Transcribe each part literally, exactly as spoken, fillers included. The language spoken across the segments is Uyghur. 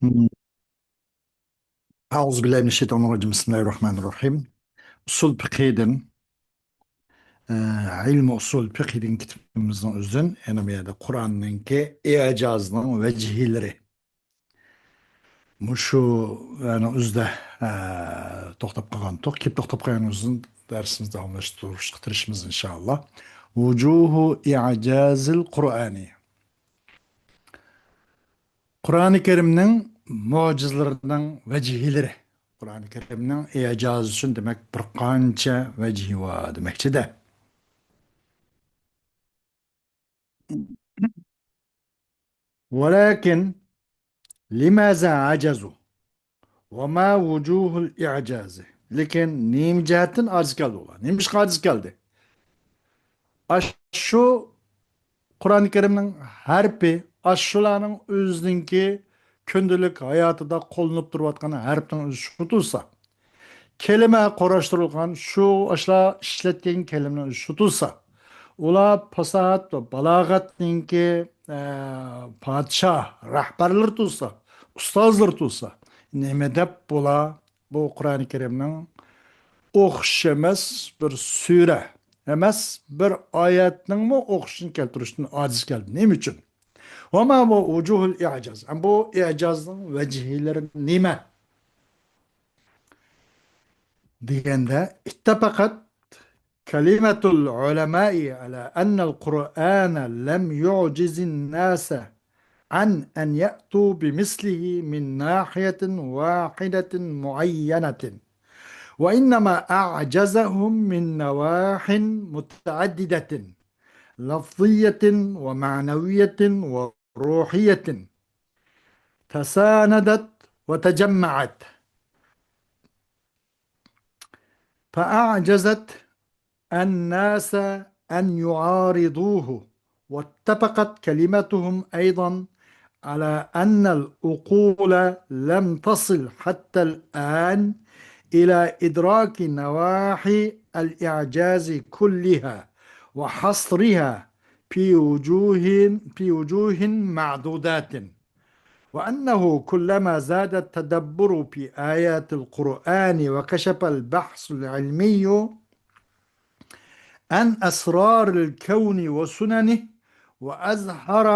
مم. أعوذ بالله من الشيطان الرجيم. بسم الله الرحمن الرحيم. ئۇسۇل فىقھىدىن، ئە، ئىلمى ئۇسۇل فىقھىدىن كىتابىمىزنىڭ ئۆزىدىن، يەنى بۇ يەردە قۇرئاننىڭكى ئىجازىنىڭ ۋەجھىلىرى. مۇشۇ، يەنى ئۆزىدە، ئە، توختاپ قالغانتۇق. كېلىپ توختاپ قالغان ئۆزىدىن دەرسىمىزنى داۋاملاشتۇرۇشقا تىرىشىمىز، ئىنشائاللا. ۋۇجۇھۇ ئىجازىل قۇرئانى. قۇرئانى كەرىمنىڭ مۆجىزىلىرىنىڭ ۋەجھىلىرى. قۇرئانى كەرىمنىڭ ئىجازى ئۈچۈن، دېمەك، بىر قانچە ۋەجھى بار دېمەكچىدە. ۋەلەكىن لىمازا ئەجەزۇ؟ ۋە ما ۋۇجۇھۇل ئىجازى؟ لېكىن نېمە جەھەتتىن ئاجىز كەلدى ئۇلار؟ نېمىشقا ئاجىز كەلدى؟ ئاشۇ قۇرئانى كەرىمنىڭ ھەرپى، ئاشۇلارنىڭ ئۆزىنىڭكى كۈندىلىك ھاياتىدا قوللىنىپ تۇرۇۋاتقان ھەرپنىڭ ئۆزى شۇ تۇرسا، كەلىمە قۇراشتۇرۇلغان شۇ، ئاشۇلار ئىشلەتكەن كەلىمىنىڭ ئۆزى شۇ تۇرسا، ئۇلار پاساھەت ۋە بالاغەتنىڭكى، ئە، پادىشاھ، رەھبەرلىرى تۇرسا، ئۇستازلىرى تۇرسا، نېمە دەپ بۇلار بۇ قۇرئانى كەرىمنىڭ ئوخشىماس بىر سۈرە ئەمەس، بىر ئايەتنىڭمۇ ئوخشىشىنى كەلتۈرۈشتىن ئاجىز كەلدى. نېمە ئۈچۈن؟ ۋە ما ۋۇجۇھۇل ئىجاز؟ ئەم، بۇ ئىجازنىڭ ۋەجھىلىرى نېمە؟ دېگەندە، اتفقت كلمة العلماء على أن القرآن لم يعجز الناس عن أن يأتوا بمثله من ناحية واحدة معينة، وإنما أعجزهم من نواح متعددة لفظية ومعنوية وروحية تساندت وتجمعت فأعجزت الناس أن يعارضوه، واتفقت كلمتهم أيضا على أن العقول لم تصل حتى الآن إلى إدراك نواحي الإعجاز كلها وحصرها في وجوه، في وجوه معدودات، وأنه كلما زاد التدبر في آيات القرآن وكشف البحث العلمي عن أسرار الكون وسننه، وأظهر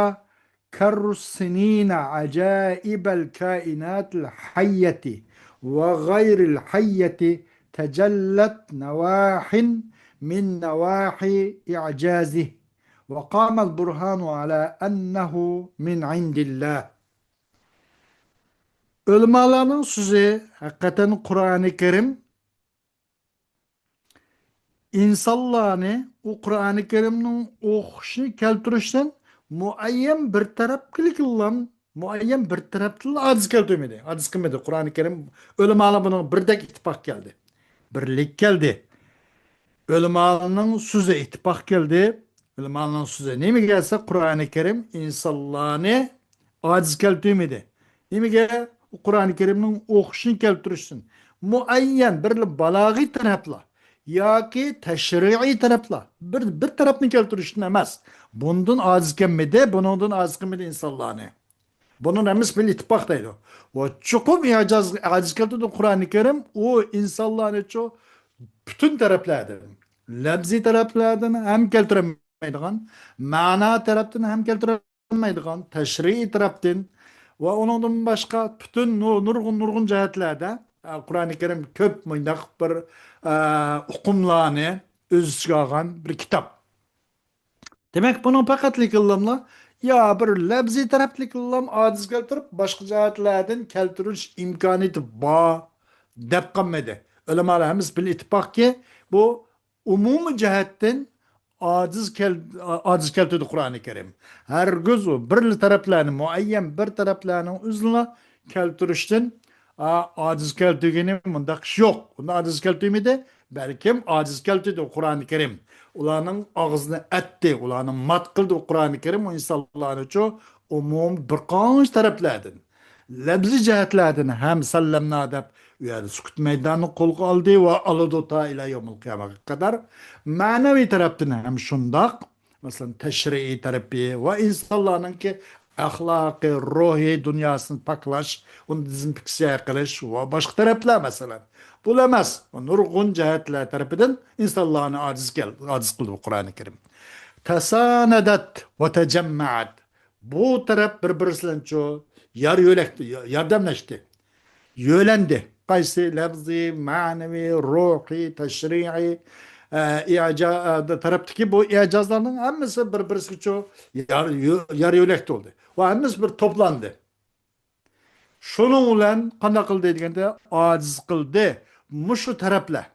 كر السنين عجائب الكائنات الحية وغير الحية، تجلت نواح من نواحي إعجازه، وقام البرهان على أنه من عند الله. ئۆلىمالارنىڭ سۆزى، ھەقىقەتەن قۇرئانى كەرىم ئىنسانلارنى ئۇ قۇرئانى كەرىمنىڭ ئوخشىشىنى كەلتۈرۈشتىن مۇئەييەن بىر تەرەپلىكلا، مۇئەييەن بىر تەرەپلىكلا ئاجىز كەلتۈرمىدى، ئاجىز قىلمىدى. قۇرئانى كەرىم، ئۆلىمالار بۇنىڭغا بىردەك ئىتتىپاق كەلدى. بىرلىك كەلدى. ئۆلىمالارنىڭ سۆزى ئىتتىپاق كەلدى. ئۆلىمالارنىڭ سۆزى نېمىگە دېسە، قۇرئانى كەرىم ئىنسانلارنى ئاجىز كەلتۈرمىدى. نېمىگە؟ قۇرئانى كەرىمنىڭ ئوخشىشىنى كەلتۈرۈشتىن. مۇئەييەن بىر بالاغىي تەرەپلا ياكى تەشرىئىي تەرەپلا، بىر، بىر تەرەپنى كەلتۈرۈشتىن ئەمەس. بۇندىن ئاجىز كەلمىدى، بۇنىڭدىن ئاجىز قىلمىدى ئىنسانلارنى. بۇنىڭ ھەممىسى بىلەن ئىتتىپاق دەيدۇ. ۋە چوقۇم ئىجاز، ئاجىز كەلتۈردى قۇرئانى كەرىم، ئۇ ئىنسانلارنىچۇ پۈتۈن تەرەپلەردىن، لەپزىي تەرەپلەردىن ھەم كەلتۈرەلمەيدىغان، مەنا تەرەپتىن ھەم كەلتۈرەلمەيدىغان، تەشرىئىي تەرەپتىن ۋە ئۇنىڭدىن باشقا پۈتۈن نۇ-، نۇرغۇن، نۇرغۇن جەھەتلەردە، ئە، قۇرئانى كەرىم كۆپ مۇنداق بىر، ئە، ئۇقۇملارنى ئۆز ئىچىگە ئالغان بىر كىتاب. دېمەك، بۇنىڭ پەقەتلىكىنلاملا يا بىر لەپزىي تەرەپلىكىنلام ئاجىز كەلتۈرۈپ، باشقا جەھەتلەردىن كەلتۈرۈش ئىمكانىيىتى بار دەپ قالمىدى. ئۆلىمالار ھەممىسى بىللە ئىتتىپاقكى، بۇ ئومۇمىي جەھەتتىن ئاجىز كەل-، ئاجىز كەلتۈردى قۇرئانى كەرىم. ھەرگىز ئۇ بىرلا تەرەپلەرنى، مۇئەييەن بىر تەرەپلەرنىڭ ئۆزىنىلا كەلتۈرۈشتىن، ئا، ئاجىز كەلتۈرگىنى مۇنداق ئىش يوق. ئۇنى ئاجىز كەلتۈرمىدى، بەلكىم ئاجىز كەلتۈردى قۇرئانى كەرىم. ئۇلارنىڭ ئاغزىنى ئەتتى، ئۇلارنى مات قىلدى قۇرئانى كەرىم ئۇ ئىنسانلارنىچۇ ئومۇمىي بىر قانچە تەرەپلەردىن. لەپزىي جەھەتلەردىن ھەم سەللەمنا دەپ ئۇ يەردە سۈكۈت مەيدانىنى قولغا ئالدى ۋە ئالىدۇ تا ئىلە يەۋمىل قىيامەتكە قەدەر. مەنىۋى تەرەپتىن ھەم شۇنداق. مەسىلەن، تەشرىئىي تەرىپى ۋە ئىنسانلارنىڭكى ئەخلاقىي، روھىي دۇنياسىنى پاكلاش، ئۇنى دېزىنفېكسىيە قىلىش ۋە باشقا تەرەپلەر، مەسىلەن. بۇلا ئەمەس، نۇرغۇن جەھەتلەر تەرىپىدىن ئىنسانلارنى ئاجىز كەل-، ئاجىز قىلدى بۇ قۇرئانى كەرىم. تەسانەدەت ۋە تەجەممەئەت. بۇ تەرەپ بىر-بىرسى بىلەن چۇ، يار يۆلەكتى، ياردەملەشتى. يۆلەندى. قايسى لەفزىي، مەنىۋى، روھىي، تەشرىئىي، ئە، ئىجا-، ئە، تەرەپتىكى بۇ ئىجازلارنىڭ ھەممىسى بىر-بىرسىگە چۇ يار، يۆ-، يار يۆلەكتە بولدى. ۋە ھەممىسى بىر توپلاندى. شۇنىڭ بىلەن قانداق قىلدى دېگەندە، ئاجىز قىلدى. مۇشۇ تەرەپلەر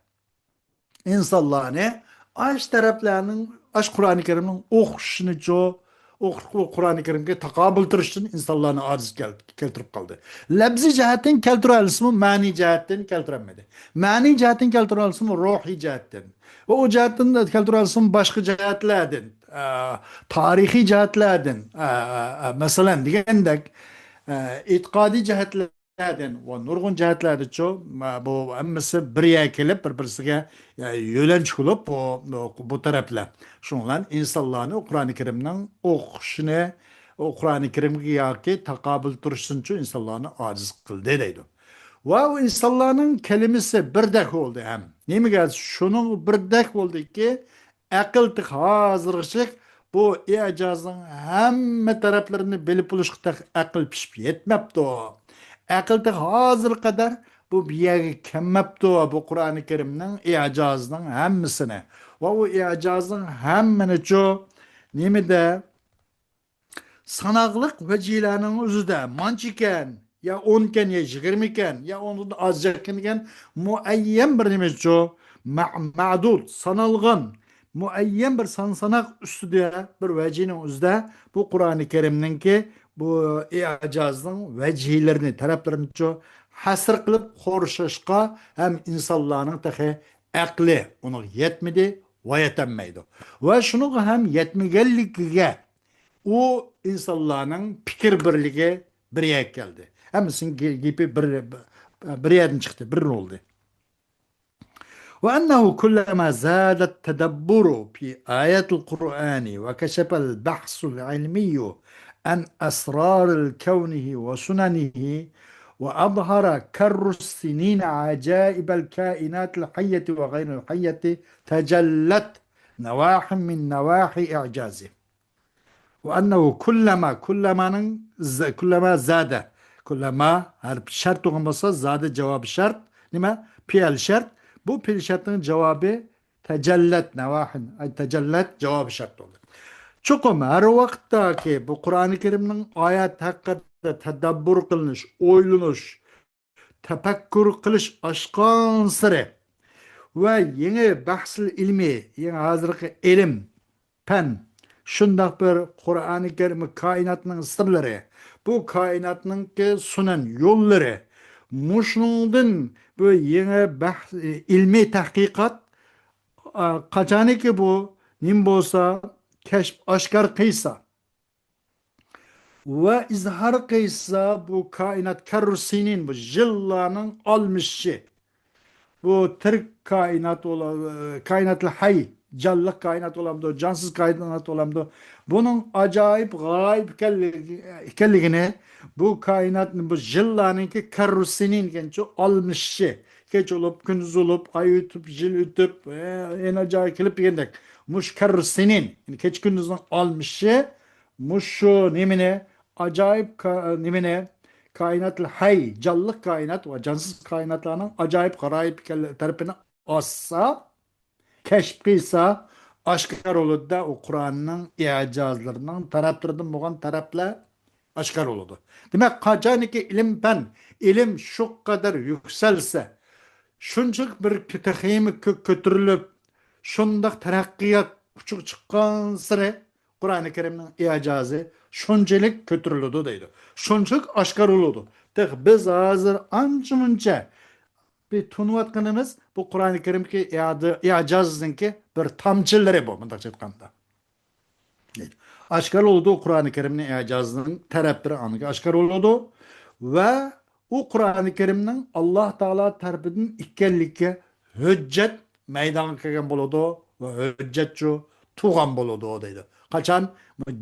ئىنسانلارنى ئاش تەرەپلەرنىڭ، ئاش قۇرئانى كەرىمنىڭ ئوقۇشىنىچۇ، ئوقۇش، قۇرئانى كەرىمگە تاقابىل تۇرۇشتىن ئىنسانلارنى ئاجىز كەل-، كەلتۈرۈپ قالدى. لەپزىي جەھەتتىن كەلتۈرەلىسىمۇ، مەنىي جەھەتتىن كەلتۈرەلمىدى. مەنىي جەھەتتىن كەلتۈرەلىسىمۇ، روھىي جەھەتتىن. ۋە ئۇ جەھەتتىن كەلتۈرەلىسىمۇ، باشقا جەھەتلەردىن، ئە، تارىخىي جەھەتلەردىن، ئە، ئە، ئە، مەسىلەن، دېگەندەك، ئە، ئېتىقادىي جەھەتلەر جەھەتلەردىن ۋە نۇرغۇن جەھەتلەردىچۇ، ما-، بۇ ھەممىسى بىر يەرگە كېلىپ، بىر-، بىرسىگە، يە، يۆلەنچۈك بولۇپ، بۇ، بۇ، بۇ تەرەپلەر. شۇنىڭ بىلەن ئىنسانلارنى قۇرئانى كەرىمنىڭ ئوقۇشىنى، ئۇ قۇرئانى كەرىمگە ياكى تاقابىل تۇرۇشتىنچۇ ئىنسانلارنى ئاجىز قىلدى دەيدۇ. ۋە ئۇ ئىنسانلارنىڭ كەلىمىسى بىردەك بولدى ھەم. نېمىگە؟ شۇنىڭ بىردەك بولدىكى، ئەقىل تېخى ھازىرغىچە بۇ ئىجازنىڭ ھەممە تەرەپلىرىنى بىلىپ بولۇشقا تېخى ئەقىل پىشىپ يەتمەپتۇ. ئەقىل تېخى ھازىرغا قەدەر بۇ بىر يەرگە كەلمەپتۇ، بۇ قۇرئانى كەرىمنىڭ ئىجازىنىڭ ھەممىسىنى. ۋە ئۇ ئىجازنىڭ ھەممىنىچۇ نېمىدە ساناقلىق ۋەجىلەرنىڭ ئۆزىدە مانچىكەن، يا ئونكەن، يا يىگىرمىكەن، يا ئۇنىڭدىن ئازجىقكەن دېگەن مۇئەييەن بىر نېمىچۇ، مە-، مەدۇد، سانالغان، مۇئەييەن بىر سان ساناق ئۈستىدە، بىر ۋەجىنىڭ ئۆزىدە بۇ قۇرئانى كەرىمنىڭكى بۇ ئىجازنىڭ ۋەجىلىرىنى، تەرەپلىرىنىچۇ ھەسىر قىلىپ قورشاشقا ھەم ئىنسانلارنىڭ تېخى ئەقلى ئۇنىڭغا يەتمىدى ۋە يەتەلمەيدۇ. ۋە شۇنىڭغا ھەم يەتمىگەنلىكىگە ئۇ ئىنسانلارنىڭ پىكىر بىرلىكى بىر يەرگە كەلدى. ھەممىسىنىڭ گېپى بىر، بىر يەردىن چىقتى، بىر بولدى. وأنه كلما زاد التدبر في آيات القرآن وكشف البحث العلمي عن أسرار الكون وسننه وأظهر كر السنين عجائب الكائنات الحية وغير الحية تجلت نواح من نواحي إعجازه. وأنه كلما، كلمانىڭ ز-، كلما زاد. كلما ھەرپ شەرت بولغان بولسا، زاد جاۋابى شەرت. نېمە؟ پېئىل شەرت. بۇ پېئىل شەرتنىڭ جاۋابى تەجەللەت نەۋاھىن. ئەي، تەجەللەت جاۋابى شەرت بولدى. چوقۇم ھەر ۋاقىتتاكى بۇ قۇرئانى كەرىمنىڭ ئايەت ھەققىدە تەدەببۇر قىلىنىش، ئويلىنىش، تەپەككۇر قىلىش ئاشقانسېرى ۋە يېڭى بەھسىل ئىلمى، يېڭى ھازىرقى ئىلىم، پەن، شۇنداق بىر قۇرئانى كەرىم، كائىناتنىڭ سىرلىرى، بۇ كائىناتنىڭكى سۇنەن يوللىرى، مۇشۇنىڭدىن بۇ يېڭى بەھس، ئىلمىي تەھقىقات، ئا، قاچانكى بۇ نېمە بولسا، كەشپ ئاشكار قىلسا، ۋە ئىزھار قىلسا، بۇ كائىنات كەررۇ سىنىن، بۇ يىللارنىڭ ئالمىشىشى. بۇ تىرىك كائىنات بولا-، كائىناتىل ھەي، جانلىق كائىنات بولامدۇ، جانسىز كائىنات بولامدۇ؟ بۇنىڭ ئاجايىپ، غارايىپ ئىكەنلىكى-، ئىكەنلىكىنى، بۇ كائىناتنى، بۇ يىللارنىڭكى كەررۇ سىنىن دېگەنچۇ ئالمىشىشى. كېچە بولۇپ، كۈندۈز بولۇپ، ئاي ئۆتۈپ، يىل ئۆتۈپ، ئە، يەنە جايى كېلىپ دېگەندەك. مۇشۇ كەررۇ سىنىن، يەنى كېچە كۈندۈزنىڭ ئالمىشىشى، مۇشۇ نېمىنى، ئاجايىپ كا-، نېمىنى، كائىناتىل ھەي، جانلىق كائىنات ۋە جانسىز كائىناتلارنىڭ ئاجايىپ غارايىپ ئىكەنلىكى تەرىپىنى ئاچسا، كەشىپ قىلسا، ئاشكارا بولىدۇ-دە، ئۇ قۇرئاننىڭ ئىجازلىرىنىڭ تەرەپلىرىدىن بولغان تەرەپلەر ئاشكارا بولىدۇ. دېمەك، قاچانكى ئىلىم پەن، ئىلىم شۇ قەدەر يۈكسەلسە، شۇنچىلىك بىر تېخىمۇ كۆك كۆتۈرۈلۈپ، شۇنداق تەرەققىيات ئۇچىغا چىققانسېرى، قۇرئانى كەرىمنىڭ ئىجازى شۇنچىلىك كۆتۈرۈلىدۇ دەيدۇ. شۇنچىلىك ئاشكارا بولىدۇ. تېخى بىز ھازىر ئانچە-مۇنچە بىر تونۇۋاتقىنىمىز بۇ قۇرئانى كەرىمكى ئىجازىنىڭكى بىر تامچىلىرى بۇ، مۇنداقچە ئېيتقاندا. ئاشكارا بولىدۇ، قۇرئانى كەرىمنىڭ ئىجازىنىڭ تەرەپلىرى ئاندىن ئاشكارا بولىدۇ. ۋە ئۇ قۇرئانى كەرىمنىڭ ئاللاھ تائالا تەرىپىدىن ئىكەنلىكى ھۆججەت مەيدانغا كەلگەن بولىدۇ ۋە ھۆججەتچۇ تۇغان بولىدۇ دەيدۇ. قاچان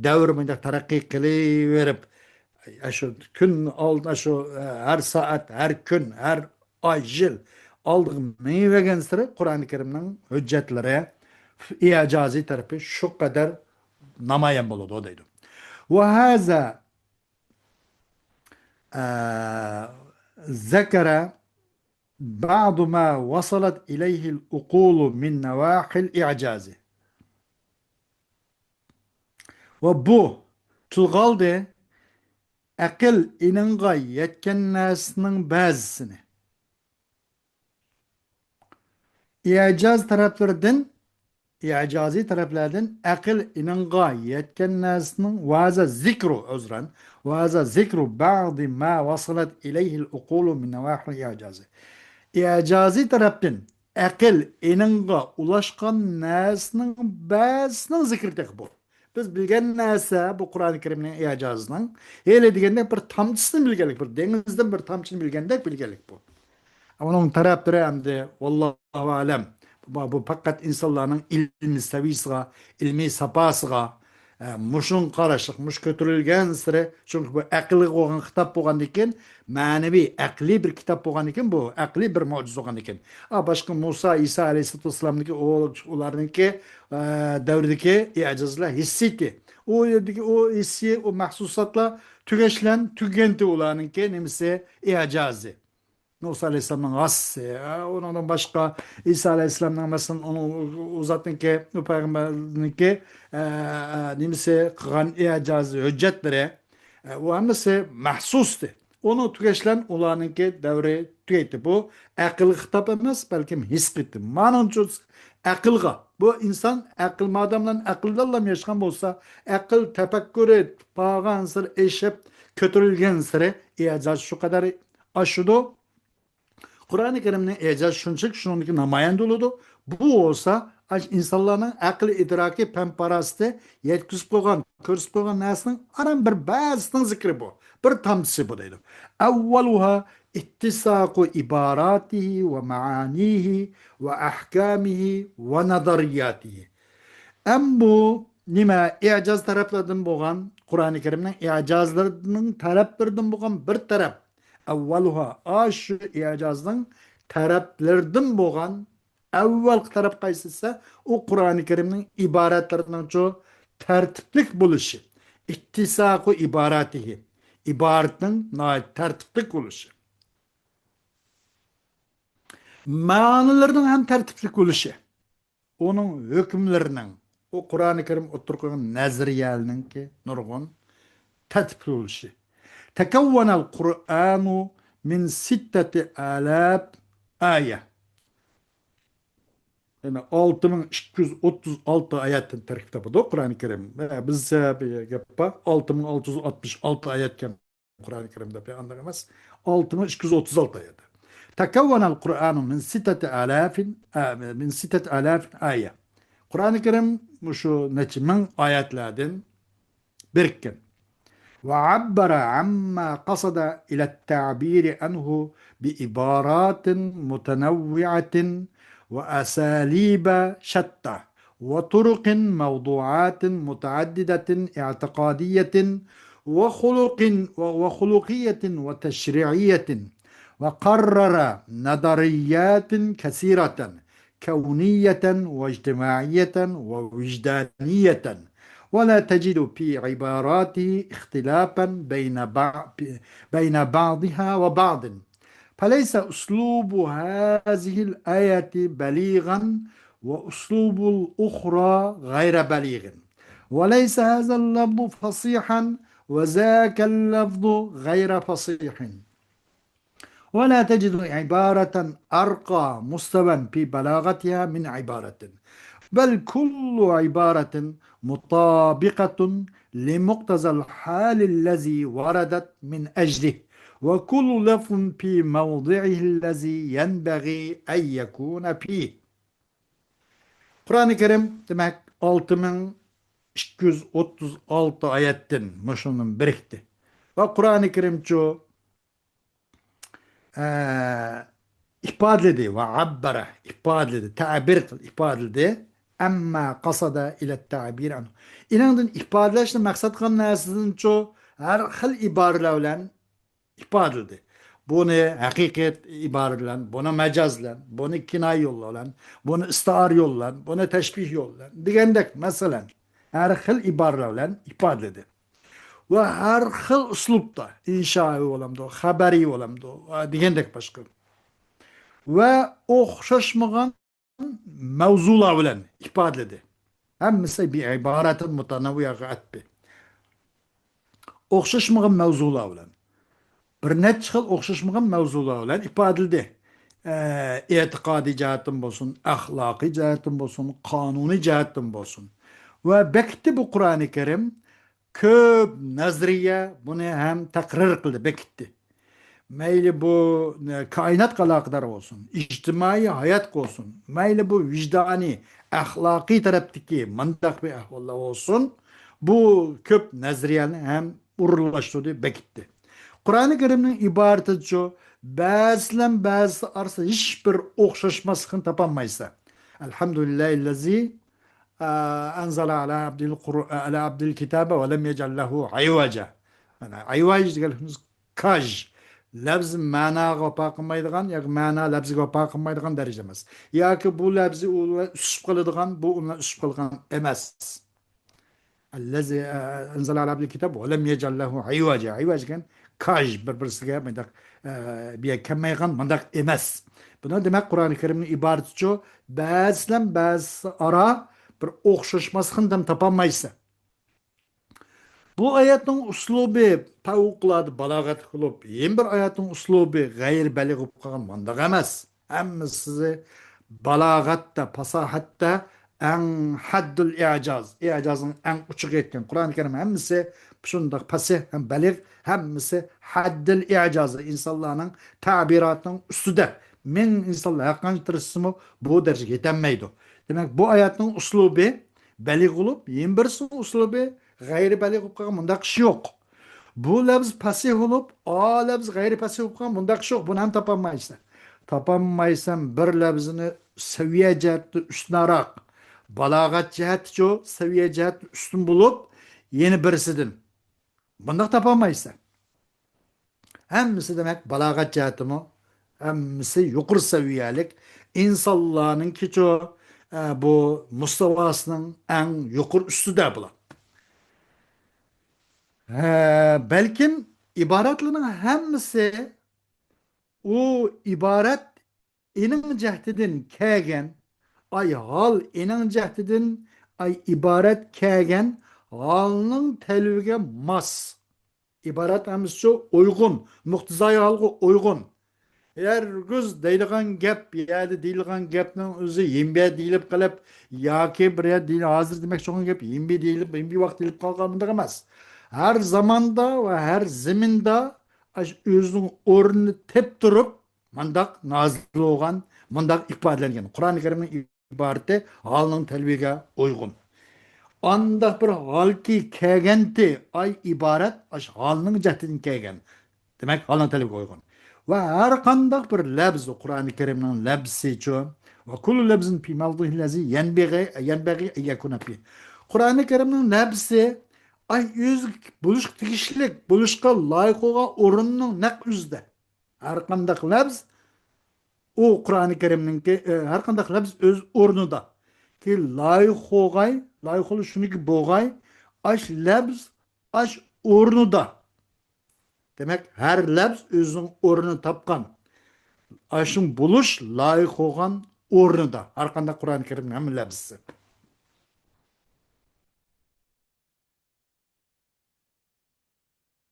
دەۋر مۇنداق تەرەققىي قىلىۋېرىپ، ئاشۇ كۈن ئالدىن، ئاشۇ ھەر سائەت، ھەر كۈن، ھەر ئاي، يىل ئالدىغا مېڭىۋەرگەنسېرى قۇرئان كەرىمنىڭ ھۆججەتلىرى، ئىجازىي تەرىپى شۇ قەدەر نامايان بولىدۇ دەيدۇ. وهذا، ئە، ذكر بعض ما وصلت إليه العقول من نواحي الإعجاز. ۋە بۇ تىلغا ئالدى ئەقىل ئېنىڭغا يەتكەن نەرسىنىڭ بەزىسىنى. ئىجاز تەرەپلىرىدىن، ئىجازىي تەرەپلەردىن ئەقىل ئېنىڭغا يەتكەن نەرسىنىڭ، وهذا ذكر، عذرا، وهذا ذكر بعض ما وصلت إليه العقول من نواحي الإعجاز. ئىجازىي تەرەپتىن ئەقىل ئېنىڭغا ئۇلاشقان نەرسىنىڭ بەزىسىنىڭ زىكرى تېخى بۇ. بىز بىلگەن نەرسە بۇ قۇرئان كەرىمنىڭ ئىجازىنىڭ ھېلى دېگەندەك بىر تامچىسىنى بىلگەنلىك، بىر دېڭىزدىن بىر تامچىنى بىلگەندەك بىلگەنلىك بۇ. ئۇنىڭ تەرەپلىرى ئەمدى، ۋاللاھۇ ئەلەم، بۇ، بۇ پەقەت ئىنسانلارنىڭ ئىلمىي سەۋىيىسىغا، ئىلمىي ساپاسىغا، ئە، مۇشۇنىڭغا قاراشلىق، مۇشۇ كۆتۈرۈلگەنسېرى، چۈنكى بۇ ئەقىلگە بولغان خىتاب بولغاندىكىن، مەنىۋى، ئەقلىي بىر كىتاب بولغاندىكىن، بۇ ئەقلىي بىر مۆجىزە بولغاندىكىن. ئا، باشقا مۇسا، ئىسا ئەلەيھىسسالاتۇ ۋەسسالامنىڭكى، ئۇ، ئۇلارنىڭكى، ئە، دەۋرىدىكى ئىجازلار ھېسسىيتى. ئۇ يەردىكى ئۇ ھېسسىي، ئۇ مەھسۇساتلار تۈگەشلەن، تۈگەنتى ئۇلارنىڭكى نېمىسى، ئىجازى. مۇسا ئەلەيھىسسالامنىڭ غاسسى، ئۇنىڭدىن باشقا ئىسا ئەلەيھىسسالامنىڭ، مەسىلەن، ئۇنىڭ، ئۇ زاتنىڭكى، ئۇ پەيغەمبەرنىڭكى، ئە، ئە، نېمىسى قىلغان ئىجازى، ھۆججەتلىرى، ئە، ئۇ ھەممىسى مەخسۇستى. ئۇنىڭ تۈگەشلەن ئۇلارنىڭكى دەۋرى تۈگەيتتى. بۇ ئەقىلگە خىتاب ئەمەس، بەلكىم ھېس قىلدى. مانىڭچۇ ئەقىلغا. بۇ ئىنسان ئەقىل، ماداملان ئەقىلدانلام ياشىغان بولسا، ئەقىل تەپەككۇرى بارغانسېرى ئېشىپ، كۆتۈرۈلگەنسېرى ئىجاز شۇ قەدەر ئاشىدۇ. قۇرئانى كەرىمنىڭ ئىجازى شۇنچىلىك شۇنىڭدىكى نامايەندە بولىدۇ. بۇ بولسا ئاشۇ ئىنسانلارنىڭ ئەقىل ئىدراكى، پەم پاراسىتى يەتكۈزۈپ قويغان، كۆرسىتىپ قويغان نەرسىنىڭ ئاران بىر بەزىسىنىڭ زىكرى بۇ. بىر تامچىسى بۇ دەيدۇ. أولها اتساق عباراته ومعانيه وأحكامه ونظرياته. ئەمما بۇ نېمە؟ ئىجاز تەرەپلىرىدىن بولغان، قۇرئانى كەرىمنىڭ ئىجازلىرىنىڭ تەرەپلىرىدىن بولغان بىر تەرەپ. ئەۋۋەلۇھا، ئاشۇ ئىجازنىڭ تەرەپلىرىدىن بولغان ئەۋۋەلقى تەرەپ قايسى دېسە، ئۇ قۇرئانى كەرىمنىڭ ئىبارەتلىرىنىڭچۇ تەرتىپلىك بولۇشى، اتساق عباراته، ئىبارەتنىڭ ناھايىتى تەرتىپلىك بولۇشى، مەنىلىرىنىڭ ھەم تەرتىپلىك بولۇشى، ئۇنىڭ ھۆكۈملىرىنىڭ، ئۇ قۇرئانى كەرىم ئوتتۇرىغا قويغان نەزەرىيەلىرىنىڭكى نۇرغۇن تەرتىپلىك بولۇشى. تكون القرآن من ستة آلاف آية. يەنى ئالتە مىڭ ئىككى يۈز ئوتتۇز ئالتە ئايەتتىن تەركىب تاپىدۇ قۇرئانى كەرىم. بىزچە بىر گەپ بار، ئالتە مىڭ ئالتە يۈز ئاتمىش ئالتە ئايەتكەن قۇرئانى كەرىم دەپ ئانداق ئەمەس. ئالتە مىڭ ئىككى يۈز ئوتتۇز ئالتە ئايەت. تكون القرآن من ستة آلاف، ئە، من ستة آلاف آية. قۇرئانى كەرىم مۇشۇ نەچچە مىڭ ئايەتلەردىن بىرىككەن. وعبر عما قصد إلى التعبير عنه بعبارات متنوعة وأساليب شتى وطرق موضوعات متعددة اعتقادية وخلق، وخلقية وتشريعية، وقرر نظريات كثيرة كونية واجتماعية ووجدانية، ولا تجد في عباراته اختلافا بين بع-، بين بعضها وبعض، فليس أسلوب هذه الآية بليغا وأسلوب الأخرى غير بليغ، وليس هذا اللفظ فصيحا وذاك اللفظ غير فصيح، ولا تجد عبارة أرقى مستوى في بلاغتها من عبارة، بل كل عبارة مطابقة لمقتضى الحال الذي وردت من أجله، وكل لفظ في موضعه الذي ينبغي أن يكون فيه. قۇرئانى كەرىم، دېمەك، ئالتە مىڭ ئىككى يۈز ئوتتۇز ئالتە ئايەتتىن مۇشۇنى بىرىكتى. ۋە قۇرئانى كەرىمچۇ، ئە، ئىپادىلىدى، ۋە ئەببەرە، ئىپادىلىدى، تەبىر قىل-، ئىپادىلىدى. عما قصد إلى التعبير عنه. ئېنىڭدىن ئىپادىلەشنى مەقسەت قىلغان نەرسىدىنچۇ ھەر خىل ئىبارىلەر بىلەن ئىپادىلىدى. بۇنى ھەقىقىي ئىبارە بىلەن، بۇنى مەجاز بىلەن، بۇنى كىنايە يولى بىلەن، بۇنى ئىستىئارە يولى بىلەن، بۇنى تەشبىھ يولى بىلەن دېگەندەك، مەسىلەن، ھەر خىل ئىبارىلەر بىلەن ئىپادىلىدى. ۋە ھەر خىل ئۇسلۇبتا، ئىنشائىي بولامدۇ، خەبەرىي بولامدۇ، ۋە دېگەندەك باشقا. ۋە ئوخشاشمىغان مەۋزۇلار بىلەن ئىپادىلىدى. ھەممىسى بىئىبارەتىن مۇتەنەۋۋىئەگە ئەتپى. ئوخشاشمىغان مەۋزۇلار بىلەن. بىر نەچچە خىل ئوخشاشمىغان مەۋزۇلار بىلەن ئىپادىلىدى. ئە، ئېتىقادىي جەھەتتىن بولسۇن، ئەخلاقىي جەھەتتىن بولسۇن، قانۇنىي جەھەتتىن بولسۇن. ۋە بەكتى بۇ قۇرئانى كەرىم كۆپ نەزەرىيە بۇنى ھەم تەقرىر قىلدى، بەكىتتى. مەيلى بۇ، ئە، كائىناتقا ئالاقىدار بولسۇن، ئىجتىمائىي ھاياتقا بولسۇن، مەيلى بۇ ۋىجدانىي، ئەخلاقىي تەرەپتىكى مۇنداق بىر ئەھۋاللار بولسۇن، بۇ كۆپ نەزەرىيەنى ھەم ئورۇنلاشتۇردى، بەكىتتى. قۇرئانى كەرىمنىڭ ئىبارىتىچۇ، بەزىلەن بەزىسى ئارىسىدا ھېچ بىر ئوخشاشماسلىقنى تاپالمايسەن. الحمد لله الذي، ئە، أنزل على عبده القر-، على عبده الكتاب ولم يجعل له عوجا. مانا، ئەيۋاج دېگەن كاج. لەپز مەناغا ۋاپا قىلمايدىغان ياكى مەنا لەپزىگە ۋاپا قىلمايدىغان دەرىجىدە ئەمەس. ياكى بۇ لەپزى ئۇ بىلەن ئۈسۈپ قالىدىغان، بۇ ئۇ بىلەن ئۈسۈپ قالىدىغان ئەمەس. الذي، ئە، أنزل على عبده الكتاب ولم يجعل له عوجا. ئەيۋاج دېگەن كاج، بىر-بىرسىگە مۇنداق، ئە، بىر يەرگە كەلمەيدىغان مۇنداق ئەمەس. بۇنى دېمەك، قۇرئانى كەرىمنىڭ ئىبارىتىچۇ، بەزىلەن بەزىسى ئارا بىر ئوخشاشماسلىقنى دەم تاپالمايسەن. بۇ ئايەتنىڭ ئۇسلۇبى پەۋقۇلئاددە بالاغەتلىك بولۇپ، يەنە بىر ئايەتنىڭ ئۇسلۇبى غەيرىي بەلىغ بولۇپ قالغان مۇنداق ئەمەس. ھەممىسى بالاغەتتە، پاساھەتتە ئەڭ ھەددۇل ئىجاز، ئىجازنىڭ ئەڭ ئۇچىغا يەتكەن. قۇرئانى كەرىم ھەممىسى شۇنداق پەسىھ ھەم بەلىغ، ھەممىسى ھەددىل ئىجاز، ئىنسانلارنىڭ تەبىراتىنىڭ ئۈستىدە. مىڭ ئىنسانلار ھەر قانچە تىرىشسىمۇ بۇ دەرىجىگە يېتەلمەيدۇ. دېمەك، بۇ ئايەتنىڭ ئۇسلۇبى بەلىغ بولۇپ، يەنە بىرسىنىڭ ئۇسلۇبى غەيرىي بەلىغ بولۇپ قالغان مۇنداق ئىش يوق. بۇ لەپز پەسىھ بولۇپ، ئا لەپز غەيرىي پەسىھ بولۇپ قالغان مۇنداق ئىش يوق. بۇنى ھەم تاپالمايسەن. تاپالمايسەن بىر لەپزنى سەۋىيە جەھەتتە ئۈستۈنراق، بالاغەت جەھەتتىچۇ سەۋىيە جەھەتتە ئۈستۈن بولۇپ، يەنە بىرسىدىن. بۇنداق تاپالمايسەن. ھەممىسى دېمەك بالاغەت جەھەتتىمۇ، ھەممىسى يۇقىرى سەۋىيەلىك. ئىنسانلارنىڭكىچۇ، ئە، بۇ مۇستاۋاسىنىڭ ئەڭ يۇقىرى ئۈستىدە بۇلار. ھە، بەلكىم ئىبارەتلەرنىڭ ھەممىسى ئۇ ئىبارەت ئېنىڭ جەھىتىدىن كەلگەن، ئاي ھال ئېنىڭ جەھىتىدىن، ئاي ئىبارەت كەلگەن ھالنىڭ تەلىپىگە ماس. ئىبارەت ھەممىسى شۇ ئۇيغۇن، مۇقتىزاي ھالغا ئۇيغۇن. ھەرگىز دەيدىغان گەپ، يەردە دېيىلغان گەپنىڭ ئۆزى يېمبە دېيىلىپ قېلىپ، ياكى بىر يەردە دېيىل-، ھازىر دېمەكچى بولغان گەپ يېمبە دېيىلىپ، يېمبە ۋاقىت دېيىلىپ قالغان، مۇنداق ئەمەس. ھەر زاماندا ۋە ھەر زېمىندا ئاشۇ ئۆزىنىڭ ئورنىنى تېپىپ تۇرۇپ، مۇنداق نازىل بولغان، مۇنداق ئىپادىلەنگەن. قۇرئانى كەرىمنىڭ ئىبارىتى ھالنىڭ تەلىپىگە ئۇيغۇن. ئانداق بىر ھالكى كەلگەنتى، ئاي ئىبارەت ئاشۇ ھالنىڭ جەھىتىدىن كەلگەن. دېمەك، ھالنىڭ تەلىپىگە ئۇيغۇن. ۋە ھەر قانداق بىر لەپز، قۇرئانى كەرىمنىڭ لەپزىچۇ، وكل لفظ في موضعه الذي ينبغي، ينبغي أن يكون فيه. قۇرئانى كەرىمنىڭ لەپزى، ئاي ئۆزى بولۇشقا تېگىشلىك، بولۇشقا لايىق بولغان ئورۇننىڭ نەق ئۆزىدە. ھەر قانداق لەپز، ئۇ قۇرئانى كەرىمنىڭكى، ئە، ھەر قانداق لەپز ئۆز ئورنىدا. كى لايىق بولغاي، لايىق بولۇش شۇنىڭكى بولغاي، ئاش لەپز، ئاش ئورنىدا. دېمەك، ھەر لەپز ئۆزىنىڭ ئورنىنى تاپقان. ئاشۇ بولۇش لايىق بولغان ئورنىدا. ھەر قانداق قۇرئانى كەرىمنىڭ ھەممە لەپزى.